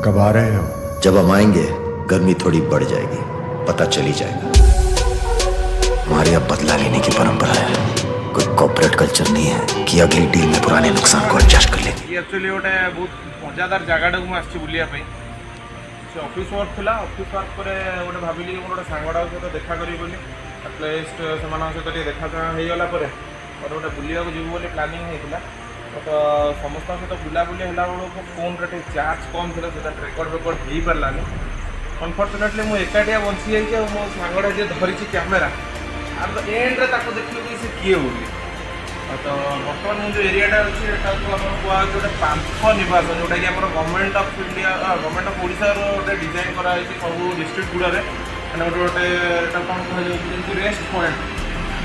कब आ रहे हो? जब हम आएंगे, गर्मी थोड़ी बढ़ जाएगी, पता चल ही जाएगा। हमारे यहाँ बदला लेने की परंपरा है, कोई कॉर्पोरेट कल्चर नहीं है कि अगली डील में पुराने नुकसान को एडजस्ट कर लेंगे। ଇଏ ଆକ୍ଚୁଆଲି ଗୋଟେ ବହୁତ ମଜାଦାର ଜାଗାଟାକୁ ମୁଁ ଆସିଛି ବୁଲିବା ପାଇଁ। ସେ ଅଫିସ୍ ୱାର୍କ ଥିଲା। ଅଫିସ୍ ୱାର୍କ ପରେ ଗୋଟେ ଭାବିଲି କି ମୋର ଗୋଟେ ସାଙ୍ଗଟା ସହିତ ଦେଖା କରିବି ବୋଲି। ଆଟଲିଷ୍ଟ ସେମାନଙ୍କ ସହିତ ଟିକେ ଦେଖା ଚାହାଁ ହେଇଗଲା ପରେ ମୋର ଗୋଟେ ବୁଲିବାକୁ ଯିବୁ ବୋଲି ପ୍ଲାନିଂ ହେଇଥିଲା। ତ ସମସ୍ତଙ୍କ ସହିତ ବୁଲାବୁଲି ହେଲା ବେଳକୁ ଫୋନ୍ରେ ଟିକେ ଚାର୍ଜ କମ୍ ଥିଲା, ସେଟା ରେକର୍ଡ଼ ଫେକର୍ଡ଼ ହେଇପାରିଲାନି। ଅନଫର୍ଚୁନେଟଲି ମୁଁ ଏକାଟିଆ ବଞ୍ଚି ଯାଇଛି ଆଉ ମୋ ସାଙ୍ଗଟା ଯିଏ ଧରିଛି କ୍ୟାମେରା, ଆଟ୍ the ଏଣ୍ଡରେ ତାକୁ ଦେଖିଲୁ କି ସେ କିଏ ବୋଲି। ଆଉ ତ ବର୍ତ୍ତମାନ ମୁଁ ଯେଉଁ ଏରିଆଟା ଅଛି, ଏଟାକୁ ଆମର କୁହାଯାଉଛି ଗୋଟେ ପାନ୍ଥ ନିବାସ, ଯେଉଁଟାକି ଆମର government of India, government of ଓଡ଼ିଶାର ଗୋଟେ ଡିଜାଇନ୍ କରାହେଇଛି ସବୁ ଡିଷ୍ଟ୍ରିକ୍ଟ ଗୁଡ଼ାରେ। ମାନେ ଗୋଟେ ଗୋଟେ ଏଟା କ'ଣ କୁହାଯାଉଛି, ଯେମିତି ରେଷ୍ଟ ପଏଣ୍ଟ।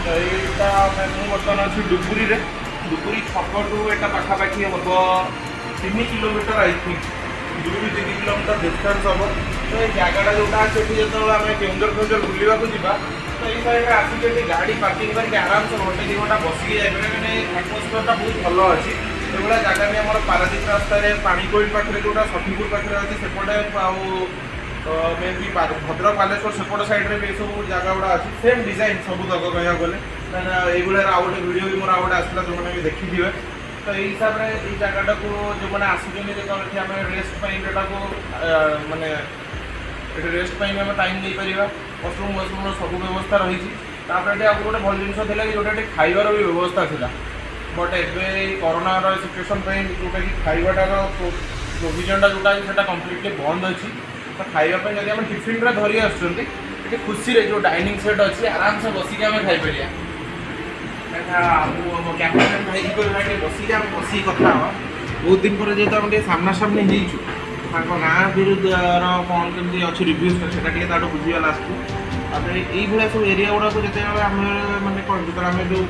ତ ଏଇଟା ମୁଁ ବର୍ତ୍ତମାନ ଅଛି ଡୁବୁରିରେ। ଡୁବୁରି ଛକଠୁ ଏଇଟା ପାଖାପାଖି ହେବ 3 kilometre, I think 2ରୁ 3 kilometre distance ହେବ। ତ ଏଇ ଜାଗାଟା ଯେଉଁଟା ଅଛି, ଏଠି ଯେତେବେଳେ ଆମେ କେଉଁଝର ଫେଉଁଝର ବୁଲିବାକୁ ଯିବା, ତ ଏଇ ସାଇଡ଼୍ରେ ଆସିକି ଏଠି ଗାଡ଼ି ପାର୍କିଂ କରିକି ଆରାମସେ ଘଣ୍ଟେ 2 ଘଣ୍ଟା ବସିକି ଯାଇପାରିବେ, ମାନେ ଆଟମୋସ୍ଫିୟରଟା ବହୁତ ଭଲ ଅଛି। ଏଭଳିଆ ଜାଗା ବି ଆମର ପାରାଦୀପ ରାସ୍ତାରେ ପାଣିକୋଇଲି ପାଖରେ, ଯେଉଁଟା ଷଠିପୁର ପାଖରେ ଅଛି ସେପଟେ, ଆଉ ମେ ବି ଭଦ୍ରକ ବାଲେଶ୍ୱର ସେପଟ ସାଇଡ଼୍ରେ ବି ଏସବୁ ଜାଗା ଗୁଡ଼ା ଅଛି। ସେମ୍ ଡିଜାଇନ୍ ସବୁ ତକ କହିବାକୁ ଗଲେ। କାହିଁକିନା ଏଇଭଳିଆ ଆଉ ଗୋଟେ ଭିଡ଼ିଓ ବି ମୋର ଆଉ ଗୋଟେ ଆସିଥିଲା, ଯେଉଁମାନେ ବି ଦେଖିଥିବେ। ତ ଏଇ ହିସାବରେ ଏଇ ଜାଗାଟାକୁ ଯେଉଁମାନେ ଆସୁଛନ୍ତି, ଯେତେବେଳେ ଏଠି ଆମେ ରେଷ୍ଟ ପାଇଁ ଏଟାକୁ ମାନେ ଏଠି ରେଷ୍ଟ ପାଇଁ ବି ଆମେ ଟାଇମ୍ ଦେଇପାରିବା। ୱାସରୁମ୍ ୱାସରୁମ୍ର ସବୁ ବ୍ୟବସ୍ଥା ରହିଛି। ତାପରେ ଏଠି ଆଉ ଗୋଟେ ଭଲ ଜିନିଷ ଥିଲା କି ଯେଉଁଟା ଏଠି ଖାଇବାର ବି ବ୍ୟବସ୍ଥା ଥିଲା। ବଟ୍ ଏବେ ଏଇ କରୋନାର ସିଚୁଏସନ୍ ପାଇଁ ଯେଉଁଟାକି ଖାଇବାଟାର ପ୍ରୋଭିଜନଟା ଯେଉଁଟା ଅଛି, ସେଇଟା କମ୍ପ୍ଲିଟଲି ବନ୍ଦ ଅଛି। ତ ଖାଇବା ପାଇଁ ଯଦି ଆମେ ଟିଫିନ୍ରେ ଧରି ଆସୁଛନ୍ତି, ଏଠି ଖୁସିରେ ଯେଉଁ ଡାଇନିଂ ସେଟ୍ ଅଛି, ଆରାମସେ ବସିକି ଆମେ ଖାଇପାରିବା। ଏଟା ମୁଁ ଆମ କ୍ୟାମେରାମ୍ୟାନ୍ ଭାଇକି କହିବି, ଭାଇ, ଟିକେ ବସିକି ଆମେ ବସିକି କଥା ହେବା। ବହୁତ ଦିନ ପରେ ଯେହେତୁ ଆମେ ଟିକେ ସାମ୍ନାସାମ୍ନି ହେଇଛୁ, ତାଙ୍କ ନାଁ ବିରୁଦ୍ଧର କ'ଣ କେମିତି ଅଛି ରିଭ୍ୟୁଜ୍, ସେଟା ଟିକେ ତାଠୁ ବୁଝିବା ଲାଷ୍ଟକୁ। ତାପରେ ଏଇଭଳିଆ ସବୁ ଏରିଆ ଗୁଡ଼ାକୁ ଯେତେବେଳେ ଆମେ ମାନେ କ'ଣ, ଯେତେବେଳେ ଆମେ ଯେଉଁ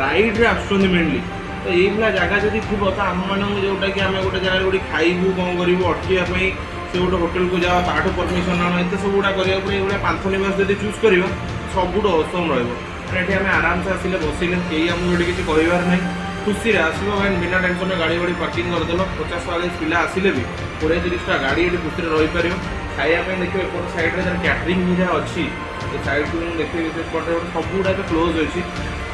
ରାଇଡ଼୍ରେ ଆସୁଛନ୍ତି ମେନଲି, ତ ଏଇଭଳିଆ ଜାଗା ଯଦି ଥିବ, ତ ଆମମାନଙ୍କୁ ଯେଉଁଟାକି ଆମେ ଗୋଟେ ଜାଗାରେ ଗୋଟେ ଖାଇବୁ, କ'ଣ କରିବୁ, ଅଟକିବା ପାଇଁ ସେ ଗୋଟେ ହୋଟେଲକୁ ଯାଅ, ତାଠୁ ପରମିସନ୍ ଆଣ, ଏତେ ସବୁ ଗୁଡ଼ା କରିବାକୁ ପଡ଼େ। ଏଇଭଳିଆ ପାନ୍ଥ ନିବାସ ଯଦି ଚୁଜ୍ କରିବା, ସବୁଠୁ ଅସମ୍ ରହିବ। କାରଣ ଏଠି ଆମେ ଆରାମସେ ଆସିଲେ, ବସିଲେ, କେହି ଆମକୁ ଏଠି କିଛି କହିବାର ନାହିଁ। ଖୁସିରେ ଆସିବ ଭାଇ, ବିନା ଟେନସନ୍ରେ ଗାଡ଼ି ବାଡ଼ି ପାର୍କିଂ କରିଦେଲ। 50-40 ପିଲା ଆସିଲେ ବି 20-30ଟା ଗାଡ଼ି ଏଠି ଖୁସିରେ ରହିପାରିବ। ଖାଇବା ପାଇଁ ଦେଖିବ, ଏପଟ ସାଇଡ଼୍ରେ ତାର କ୍ୟାଟରିଂ ବି ଯାହା ଅଛି, ସେ ସାଇଡ଼୍କୁ ମୁଁ ଦେଖିବି, ସେପଟେ ଗୋଟେ ସବୁ ଗୁଡ଼ା ଏବେ କ୍ଲୋଜ୍ ଅଛି।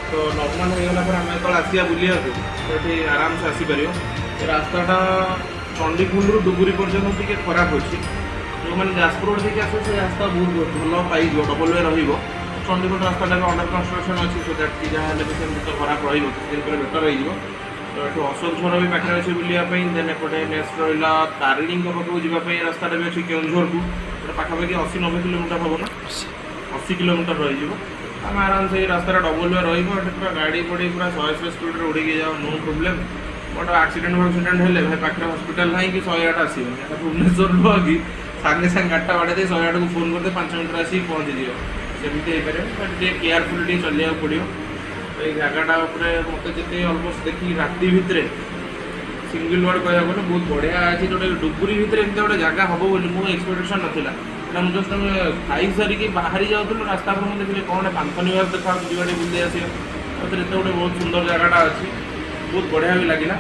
ତ ନର୍ମାଲ୍ ହେଇଗଲା ପରେ ଆମେ ଯେତେବେଳେ ଆସିବା ବୁଲିବାକୁ, ତ ଏଠି ଆରାମସେ ଆସିପାରିବ। ଏ ରାସ୍ତାଟା ଚଣ୍ଡିଖୋଲରୁ ଡୁବୁରି ପର୍ଯ୍ୟନ୍ତ ଟିକେ ଖରାପ ଅଛି। ଯେଉଁମାନେ ଯାଜପୁର ରୋଡ଼ ଦେଇକି ଆସିବେ, ସେ ରାସ୍ତା ବହୁତ ଭଲ ପାଇଯିବ, ଡବଲ୍ we ରହିବ। ଚଣ୍ଡିଖୋଲ ରାସ୍ତାଟା ବି ଅଣ୍ଡର କନଷ୍ଟ୍ରକ୍ସନ୍ ଅଛି, ସୋ that କି ଯାହା ହେଲେ ବି ସେମିତି ତ ଖରାପ ରହିବ, କିଛି ଦିନ ପରେ ବେଟର୍ ହେଇଯିବ। ତ ଏଠୁ ଅଶୋକଝର ବି ପାଖରେ ଅଛି ବୁଲିବା ପାଇଁ। ଦେନ୍ ଏପଟେ ନେକ୍ସଟ ରହିଲା ତାରିଣୀଙ୍କ ପାଖକୁ ଯିବା ପାଇଁ ରାସ୍ତାଟା ବି ଅଛି କେଉଁଝରକୁ। ଏଟା ପାଖାପାଖି 80-90 କିଲୋମିଟର ହେବ ନା, 80 କିଲୋମିଟର ରହିଯିବ। ଆମେ ଆରାମସେ ଏଇ ରାସ୍ତାଟା ଡବଲ୍ we ରହିବ। ଏଠି ପୁରା ଗାଡ଼ି ଫାଡ଼ି ପୁରା 100 100 ସ୍ପିଡ଼ରେ ଉଡ଼ିକି ଯାଅ, ନୋ ପ୍ରୋବ୍ଲେମ୍। ବଟ୍ ଆକ୍ସିଡେଣ୍ଟ ଫାକ୍ସିଡେଣ୍ଟ ହେଲେ ଭାଇ, ପାଖରେ ହସ୍ପିଟାଲ ନାହିଁ କି 108 ଆସିବନି। ଏଟା ଭୁବନେଶ୍ୱର ନୁହଁ କି ସାଙ୍ଗେ ସାଙ୍ଗେ ଗାଡ଼ିଟା ବାଡ଼େଇ ଦେଇ 108କୁ ଫୋନ୍ କରିଦେଇ 5 ମିନିଟ୍ରେ ଆସିକି ପହଞ୍ଚିଯିବ। ସେମିତି ହେଇପାରିବ, ବଟ୍ ଟିକେ କେୟାରଫୁଲ୍ ଟିକେ ଚଲେଇବାକୁ ପଡ଼ିବ। ତ ଏଇ ଜାଗାଟା ଉପରେ ମୋତେ ଯେତେ ଅଲମୋଷ୍ଟ ଦେଖିକି ରାତି ଭିତରେ ସିଙ୍ଗଲ ୱାର୍ଡ଼ କହିବାକୁ ଗଲେ ବହୁତ ବଢ଼ିଆ ଅଛି। ଯେଉଁଟା ଡୁବୁରି ଭିତରେ ଏମିତି ଗୋଟେ ଜାଗା ହେବ ବୋଲି ମୋ ଏକ୍ସପେକ୍ଟେସନ୍ ନଥିଲା। କାରଣ ମୁଁ ଜଷ୍ଟ ଆମେ ଖାଇସାରିକି ବାହାରି ଯାଉଥିଲୁ, ରାସ୍ତା ଉପରେ ମୁଁ ଦେଖିଲି କ'ଣ ଗୋଟେ ପାନ୍ଥ ନିବାସ ଦେଖାଯାଉଛି, ଯିବା ଟିକେ ବୁଲି ଆସିବା। ଆଉ ଏତେ ଗୋଟେ ବହୁତ ସୁନ୍ଦର ଜାଗାଟା ଅଛି, ବହୁତ ବଢ଼ିଆ ବି ଲାଗିଲା।